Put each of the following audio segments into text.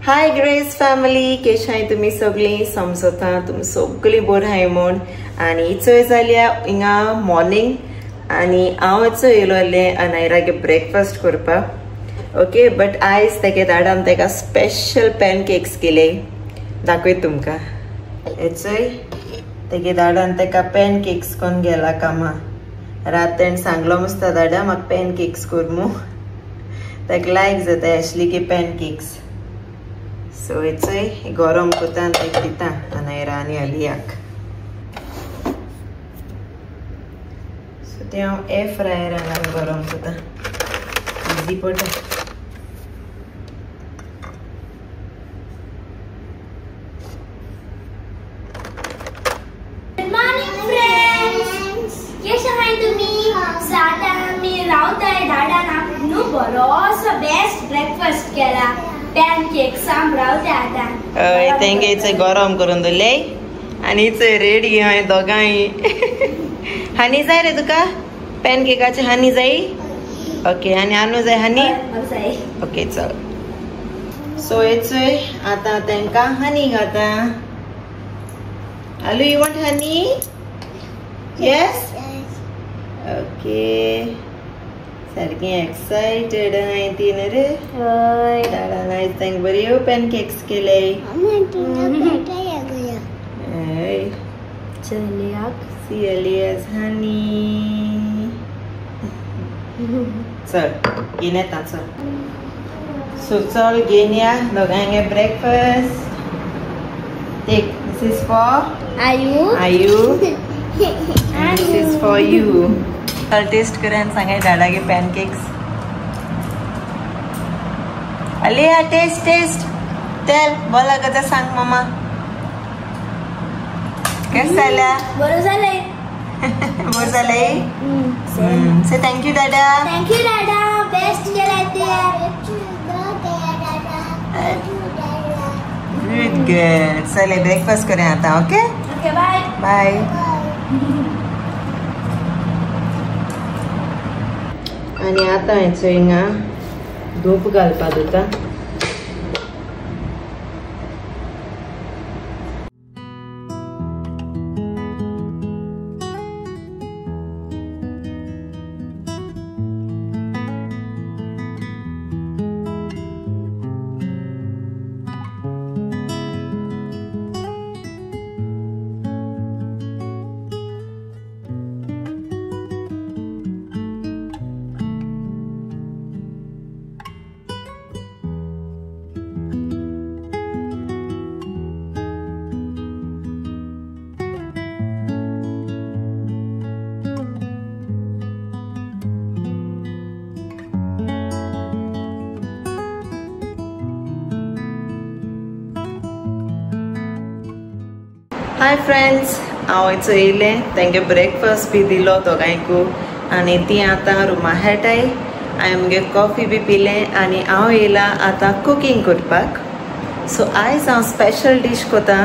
हाय grace family, केशाय तुमी सगळीं समजता तुमी सगळीं बरी आहाय म्हूण. आनी इचोय जाल्या हिंगा मॉर्निंग आनी हांव इचोय येयलो आहलें अनायरागे ब्रेकफास्ट करपाक. ओके, बट आयज तेगे दाडान तेका स्पेशल पॅनकेक्स केले, दाखयत तुमकां. हेचोय तेगे दाडान तेका पॅनकेक्स कोन्न गेला कामा. रात तेणें सांगलो मस्ता दाडा म्हाका पॅनकेक्स कर मू, तेका लायक जाता एशली की पॅनकेक्स. सो हेचोय गरम करता आनी तेका दिता अनायरा आनी अलियाक. सो तें हांव एअर फ्रायरान गरम करता, इजी पडटा. गुड मॉर्निंग फ्रेंड्स, केशे आहाय तुमी? सो आतां आमी रावताय दाडान न्हू बरोसो बेस्ट ब्रेकफास्ट केला, पॅनकेक्स. आम रावताय आतां. हय, तेंगे इचोय गरम करून दवरले आनी इचोय रेडी हांवें दोगांय. हनी जाय रे तुका पॅनकेकाचे? हनी जाय? ओके, आनी आनू जाय हनी? ओके चल. सो हेचोय आतां तेंकां हनी घाता. Alu, you want honey? Yes? Okay. सारकी एक्सायटेड आहाय ती न्हू रे. हय, दादान आयज तांकां बऱ्यो पॅनकेक्स केले. हय, चलयाक. See Alia's honey. चल घेन येता चल. सो चल घेन या दोगांगे breakfast. Take, this is for Aayu. Aayu. This is for you. चल टेस्ट कर आनी सांगाय दादागे पॅनकेक्स. अलिया टेस्ट टेस्ट टेल, बोला कथा सांग मामा केस जाल्या? बरो जालें. बरें जालें? से thank you Dada. Thank you Dada, best केलाय ते. Good girl. चले ब्रेकफास्ट करूया आता. ओके ओके, बाय बाय. आनी आतां हेचो हिंगा धूप घालपा दिता. हाय फ्रेंड्स, हांव इचो येयलें तेंगे ब्रेकफास्ट बी दिलो दोगांयकू आनी ती आतां रुमा खेळटाय. हांवें मुगे कॉफी बी पिलें आनी हांव येयलां आतां कुकींग करपाक. सो आयज हांव स्पेशल डीश कोता,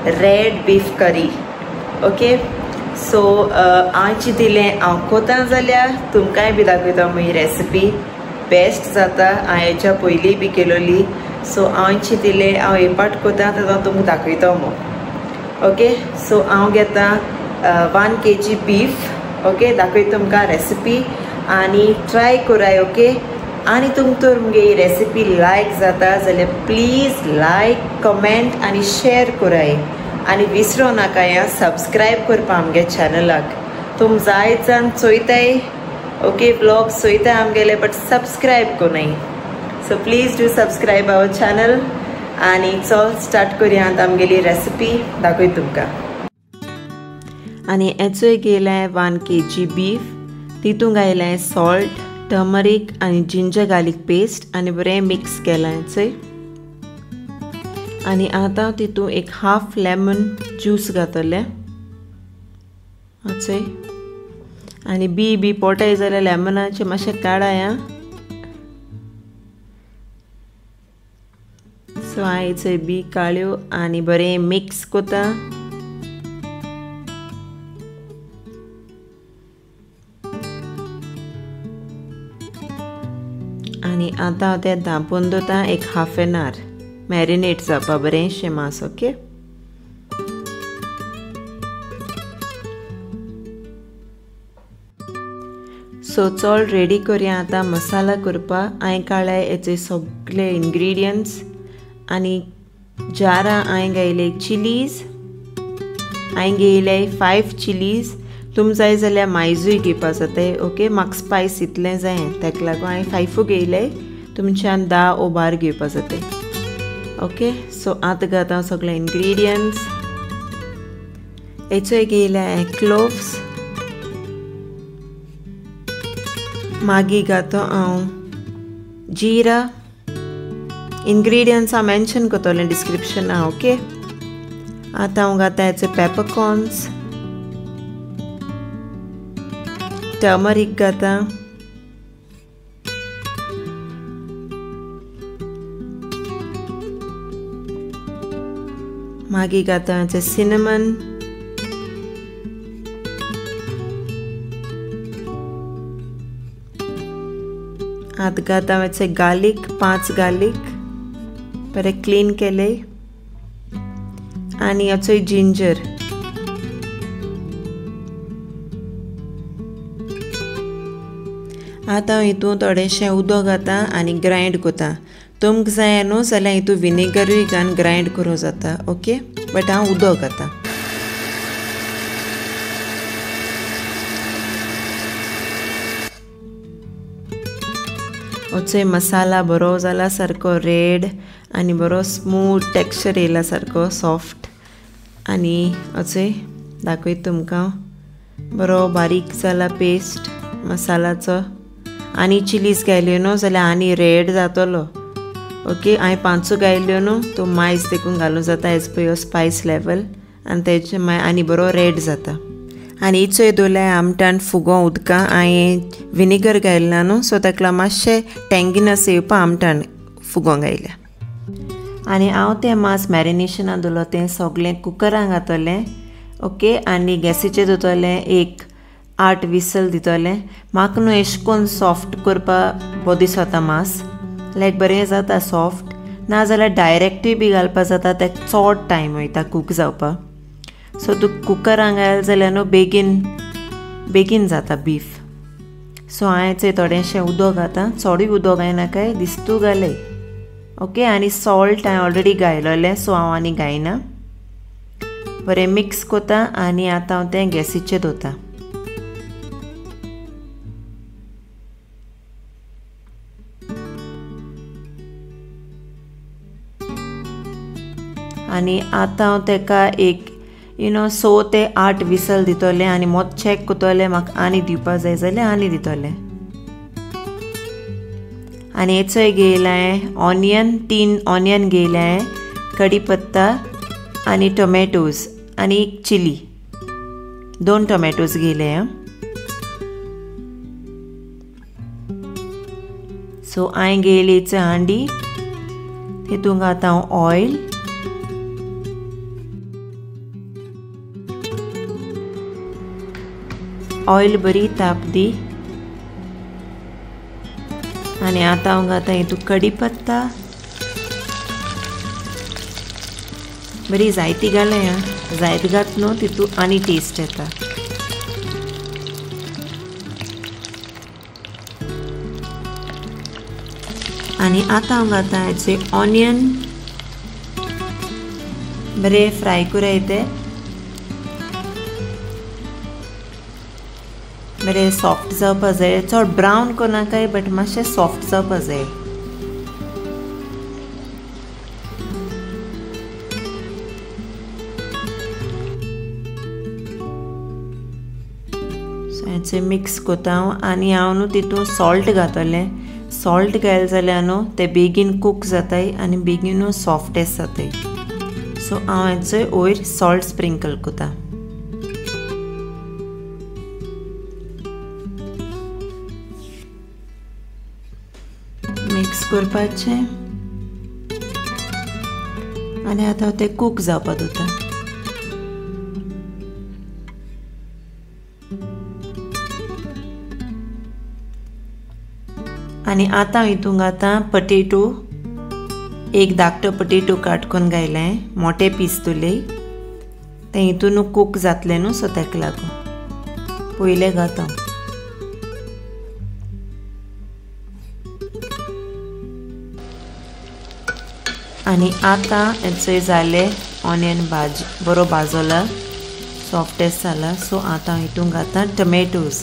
red beef curry. Okay, so हांव चिंतिलें हांव कोता जाल्यार तुमकांय बी दाखयता म्हजी रेसिपी बेस्ट जाता. हांवें हेच्या पयलीं बी केलोली. सो हांव चिंतिलें हांव एक पाट कोता तेन्ना तुमकां दाखयता म्हूण. ओके, सो हांव घेता 1 kg beef. Okay, दाखयता तुमकां रेसिपी आनी ट्राय कराय. ओके, आनी तुमकां तर मुगे ही रेसिपी लायक जाता जाल्यार प्लीज लायक, कमेंट आनी शेर कराय. आनी विसरो नाका या सबस्क्रायब करपा आमगे चॅनलाक. तुम जायत जाण चोयताय, ओके, व्लॉग चोयताय आमगेले, बट सबस्क्रायब कोनाय. So please do subscribe our channel. आनी चल स्टार्ट करुया आतां आमगेली रेसिपी दाखय तुमकां. आनी हेचोय गेलें 1 kg beef, तितूंत घायलें सॉल्ट, टर्मरीक आनी जिंजर गार्लिक पेस्ट आनी बरें मिक्स केलें चोय. आनी आतां तितूंत एक हाफ लेमन ज्यूस घातलें. अचोय आनी बी बी पोटाय जाल्यार लेमनाचे मातशें काडाय आं। सो हांवें चोय बी काळ्यो आनी बरें मिक्स कोता। आनी आतां हांव तें धांपून दवरता एक हाफ एन our marinate जावपा बरेंशें मांस। ओके सो चल रेडी करया आतां मसाला करपाक। हांवें काडल्या हेचे सगळे इन्ग्रिडियंट्स आनी जारां हांवें घायले चिलीज, हांवें घेयले 5 चिलीज। तुम जाय जाल्यार मायजूय घेवपा जाता। ओके म्हाका स्पायस इतलें जाय ताका लागून हांवें 5 घेयले, तुमच्यान 10 वो 12 घेवपा जाता। ओके सो आतां घाता हांव सगळे इन्ग्रिडियंट्स। हेचोय घेयले हांवें क्लोव्स, मागीर घातो हांव जिरा। इन्ग्रिडियंट्स हांव मेन्शन करतलें डिस्क्रिप्शना। ओके आतां हांव घाता हेचे पेपरकॉर्न्स, टर्मरीक घाता, मागीर घाता हेचे सिनेमन, आतां घाता हेचे गार्लीक, 5 गार्लीक बरें क्लीन केले आनी हेचोय जिंजर। आतां हांव हितून थोडेशें उदक घाता आनी ग्रायंड करता। तुमकां जाय न्हू जाल्यार हितून विनेगरूय घालून ग्रायंड करूं जाता। ओके बट हांव उदक घाता। ओचोय मसाला बरो जाला सारको रेड आनी बरो स्मूथ टेक्स्चर येयला सारको सॉफ्ट। आनी ओचोय दाखयता तुमकां बरो बारीक जाला पेस्ट मसालाचो। आनी चिलीज घायल्यो न्हू जाल्यार आनी रेड जातलो। ओके हांवें 5 घायल्यो न्हू तो मायज देखून घालूं जाता as per your spice level आनी तेजे मागीर आनी बरो रेड जाता। आनी इचोय दवरल्या आमटान फुगो उदकां, हांवें विनेगर घायला न्हू सो ताका मातशें टँगिनस येवपा आमटान फुगो घायल्या। आनी हांव तें मांस मॅरिनेशनान दवरलो तें सगळें कुकरान घातलें। ओके आनी गॅसीचेर दवरतलें एक 8 विसल दितलें। म्हाका न्हू एशें कोन्न सॉफ्ट करपा बरो दिसता मांस, लायक बरें जाता सॉफ्ट, नाजाल्यार डायरेक्टूय बी घालपा जाता, ताका चड टायम वयता कूक जावपा। सो तूं कुकरान घाल जाल्यार न्हू बेगीन बेगीन जाता बीफ। सो हांवें चोय थोडेशें उदक घाता, चडूय उदक घायनाकाय, दिस्तू घालय। ओके आनी सॉल्ट हांवें ऑलरेडी घायलोलें सो हांव आनी घायना। बरें मिक्स करता आनी आतां हांव तें गॅसीचेर दवरता। आनी आतां हांव तेका एक 6 ते 8 विसल दितलें आनी मोत चॅक करतलें म्हाका आनी दिवपा जाय जाल्यार आनी दितलें। आनी हेचोय घेयला हांवें ऑनियन, 3 ऑनियन घेयले हांवें, कडी पत्ता आनी टोमॅटोज आनी एक चिली, 2 टोमॅटोज घेयले हांवें। सो हांवें घेयली हेचो हांडी, तितूंत घाता हांव ऑयल, ऑयल बरी ताप दी आनी आतां हांव घाता हितूंत कडी पत्ता, बरी जायती घालय आं, जायत घात न्हू तितूंत आनी टेस्ट येता। आनी आतां हांव घाता हेचे ऑनियन, बरे फ्राय करूं ते, बरें सॉफ्ट जावपा जाय, चड ब्रावन करनाकाय बट मातशें सॉफ्ट जावपा जाय। सो हेचें मिक्स करता हांव आनी हांव न्हू तितूंत सॉल्ट घातलें। सॉल्ट घायलें जाल्यार न्हू तें बेगीन कूक जाताय आनी बेगीनू सॉफ्टनेस जाताय। सो हांव हेचो वयर सॉल्ट स्प्रिंकल करता। मिक्स करपाचें आनी आतां तें कूक जावपा दिता. आनी आतां हितूंक आतां पटेटो, एक धाकटो पटेटो काटकून घायलें, मोटे पीस तुले तें हितून कूक जातलें न्हू, सो तेका लागून पयलें घाता. आनी आतां हेचोय जालें ऑनियन भाजी बरो भाजला, सॉफ्टेस्ट जाला. सो आतां हितूंक घाता टमेटोज.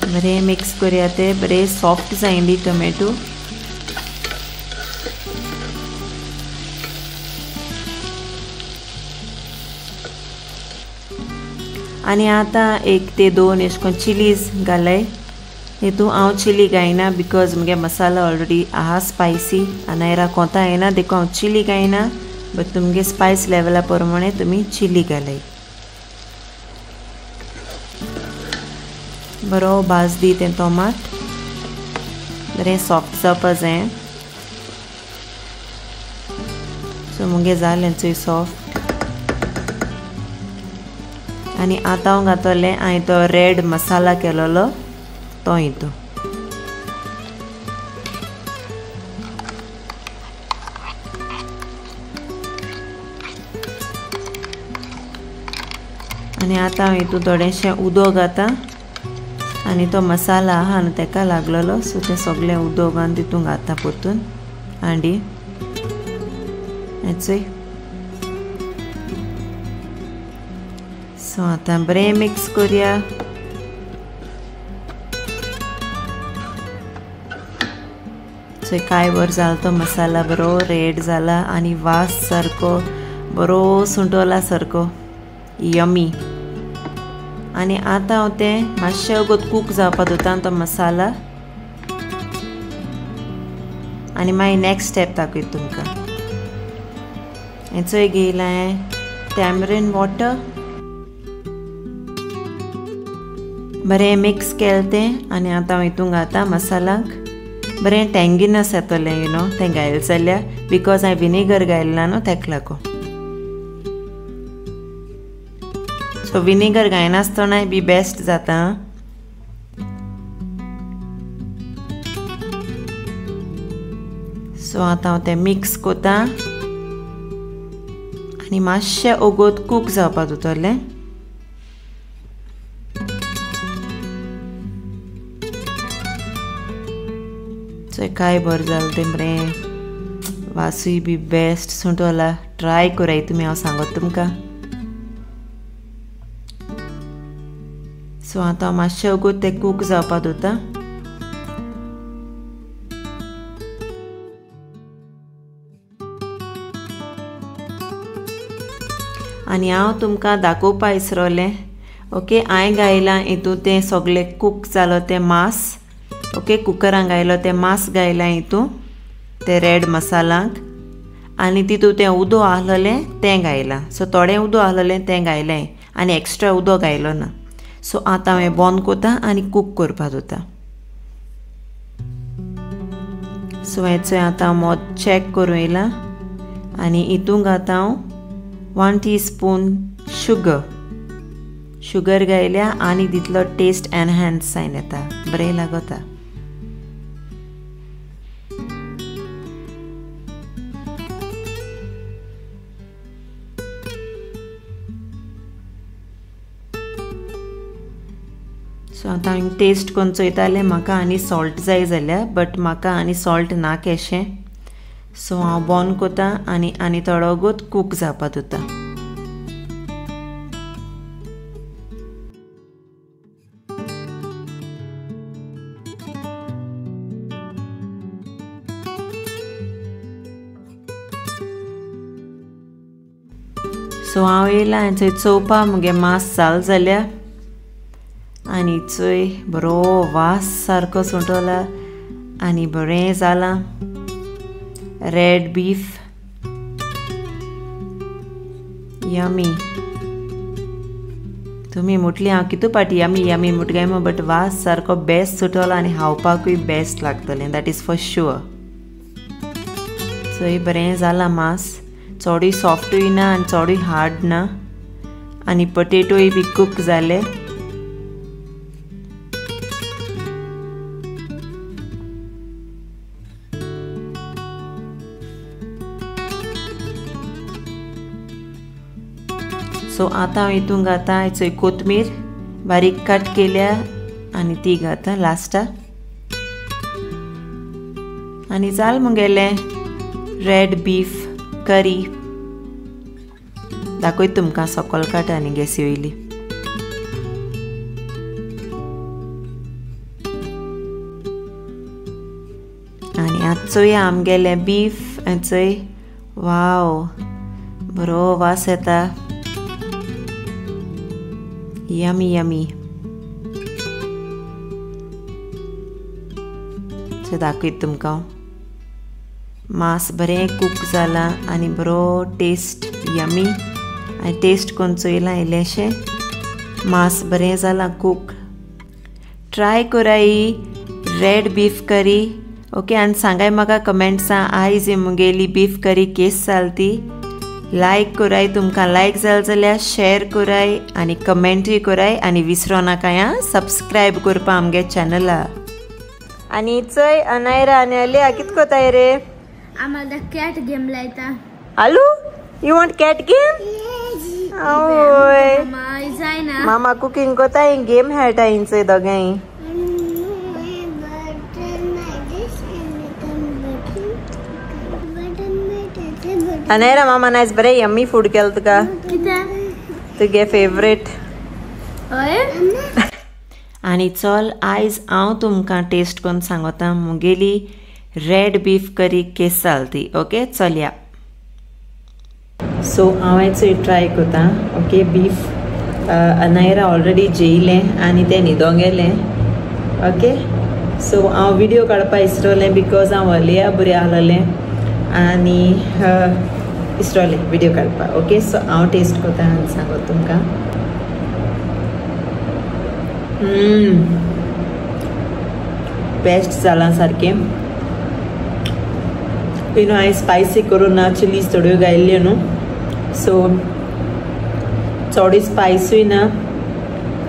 बरें मिक्स करया, ते बरें सॉफ्ट जायली टोमॅटो. आनी आतां 1 ते 2 अशें करून चिलीज घालय. हितून हांव चिली घायना because मुगे मसाला ऑलरेडी आहा स्पायसी, आनी कोंता येना देखून हांव चिली घायना, बट तुमगे स्पायस लेवला प्रमाणे तुमी चिली घालय. बरो भाज दी तें टोमाट, बरें सॉफ्ट जावपा जाय. सो मुगे जालें चोय सॉफ्ट. आनी आतां हांव घातलें हांवें तो रेड मसाला केलोलो तो हितून. आनी आतां हांव हितून थोडेंशें उदक घाता आनी तो मसाला आहा न्हू तेका लागलेलो, सो तें सगळें उदक घालून तितून घाता परतून हांडी चोय. सो आतां बरें मिक्स करया. चोय काय बरो जाला तो मसाला, बरो रेड जाला आनी वास सारको बरो सुंटोला सारको यमी. आनी आतां हांव तें मातशें वगत कूक जावपा दिता तो मसाला आनी मागीर नेक्स्ट स्टेप दाखयता तुमकां. हेचोय घेयला हांवें टॅमरीन वॉटर, बरें मिक्स केलें तें. आनी आतां हांव हितूंक घाता मसालाक, बरें टँगिनस येतलें you know तें घायलें जाल्यार, because हांवें विनेगर घायलें ना न्हू तेका लागून. सो विनेगर घायनासतनाय बी बेस्ट जाता. सो आतां हांव तें मिक्स करता आनी मातशें वगत कूक जावपा दितलें. चोय काय बरें जालें तें, बरें वासूय बी बेस्ट सुंटोला. ट्राय कराय तुमी, हांव सांगत तुमकां. सो आतां मातशें वगत तें कूक जावपा दिता. आनी हांव तुमकां दाखोवपा विसरलें. ओके, हांवें घायलां हितून तें सगळें कूक जालो तें मांस. ओके, कुकरान घायलो तें मांस घायलां हितून ते रेड मसालांक, आनी तितून तें उदक आहलेलें तें घायलां. सो थोडें उदक आहलेलें तें घायलें आनी एक्स्ट्रा उदक घायलो ना. सो आतां हांवें बंद करता आनी कूक करपा दिता. सो हेचोय आतां मोद चॅक करूं येयला आनी हितूंक घाता हांव 1 टीस्पून शुगर. शुगर घायल्या आनी तितलो टेस्ट एनहान्स जायन येता, बरें लागता. सो आतां हांवें टेस्ट करून चोयतालें, म्हाका आनी सॉल्ट जाय जाल्यार, बट म्हाका आनी सॉल्ट ना केशें. सो हांव बंद करता आनी आनी थोडो वगत कूक जावपा दिता. सो हांव येयलां आनी थंय चोवपा मुगे मांस जाल जाल्या आनी चोय बरो वास सारको सुटोला आनी बरें जालां. Red beef yummy. तुमी म्हटली हांव कितू पाटी यमी यमी मुटगाय मो, बट वास सारको बेस्ट सुटलो आनी खावपाकूय बेस्ट लागतलें, that is for sure. चोय बरें जालां मांस, चडूय सॉफ्टूय ना आनी चडूय हार्ड ना, आनी पटेटोय बी कूक जाले. सो आतां हांव हितून घाता चोय कोथमीर बारीक कट केल्या आनी ती घाता लास्टाक. आनी जाल मुगेलें रेड बीफ करी. दाखयता तुमकां सकल काट आनी गॅसी वयली. आनी आतां चोया आमगेलें बीफ. चोय वाव बरो वास येता, यमी यमी. चोय दाखयता तुमकां मांस बरें कूक जालां आनी बरो टेस्ट यमी. आनी टेस्ट करून चोयलां इल्लेंशें, मांस बरें जालां कूक. ट्राय कराय रेड बीफ करी ओके. आनी सांगाय म्हाका कमेंट्सां आयज मुगेली बीफ करी केस जाल ती. लायक कराय, तुमकां लायक जाल जाल्यार शेर कराय आनी कमेंटूय कराय, आनी विसरो नाका आं सबस्क्रायब करपा आमगे चॅनला. आनी चोय अनायरा आनी अलिया कित कोताय रे? आम्हाला कॅट गेम लायता. Aloo you want cat game? आवय मामा कुकिंग कोताय गेम खेळटा हिंचय दोगांय. अनायरा मामा आयज बरें यम्मी फूड केलें तुका, तुगे फेवरेट. आनी चल आयज हांव तुमकां टेस्ट करून सांगता मुगेली रेड बीफ करी केस जाल ती. ओके चलया. सो हांवें चोय ट्राय करता. ओके बीफ अनायरा ऑलरेडी जेयलें आनी तें न्हिदोंक गेलें. ओके सो हांव विडियो काडपा इसरोलें because हांव अलिया बरें आहलें आनी इसरोलें विडियो काडपा. ओके सो हांव टेस्ट करता आनी सांगता तुमकां. बेस्ट जालां सारकें. You know हांवें स्पायसी करूं ना, चिलीज थोड्यो घायल्ल्यो न्हू, सो चडूय स्पायसूय ना.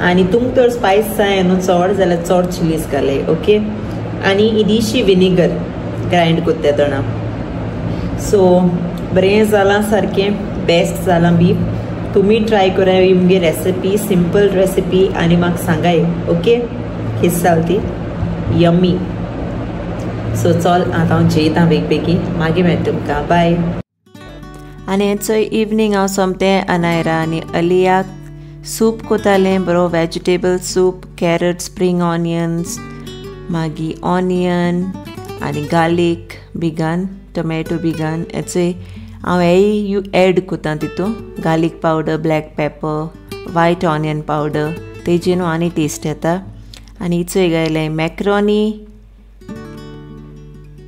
आनी तुमकां तर स्पायस जाय न्हू चड जाल्यार चड चिलीज घालय. ओके आनी इल्लीशी विनेगर ग्रायंड कोत्ता तेन्ना. सो बरें जालां सारकें, बेस्ट जालां बीफ. तुमी ट्राय कराय ही मुगे रेसिपी, सिंपल रेसिपी, आनी म्हाका सांगाय ओके केस जाल ती यम्मी. सो चल आतां हांव जेयता बेग बेगीन, मागीर मेळटा तुमकां, बाय. आनी चोय इवनींग हांव सोमतें अनायरा आनी अलियाक सूप कोतालें, बरो vegetable soup, carrot, spring onions, मागीर ऑनियन आनी गार्लीक बिगान, टोमॅटो बिगान. चोय हांव हेय you add कोता तितून, garlic powder, black pepper, white onion powder, तेजेन आनी टेस्ट येता. आनी चोय घायलें मॅक्रोनी.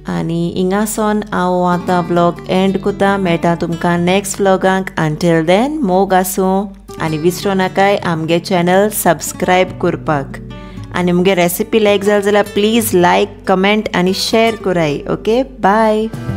आनी हिंगासोन हांव आतां व्लॉग एंड कोता. मेळटा तुमकां नेक्स्ट व्लॉगांक. अंटील then मोग आसूं आनी विसरो नाकाय आमगे चॅनल सबस्क्रायब करपाक. आनी मुगे रेसिपी लायक जाल जाल्यार प्लीज लायक, कमेंट आनी शेर कराय. Okay bye.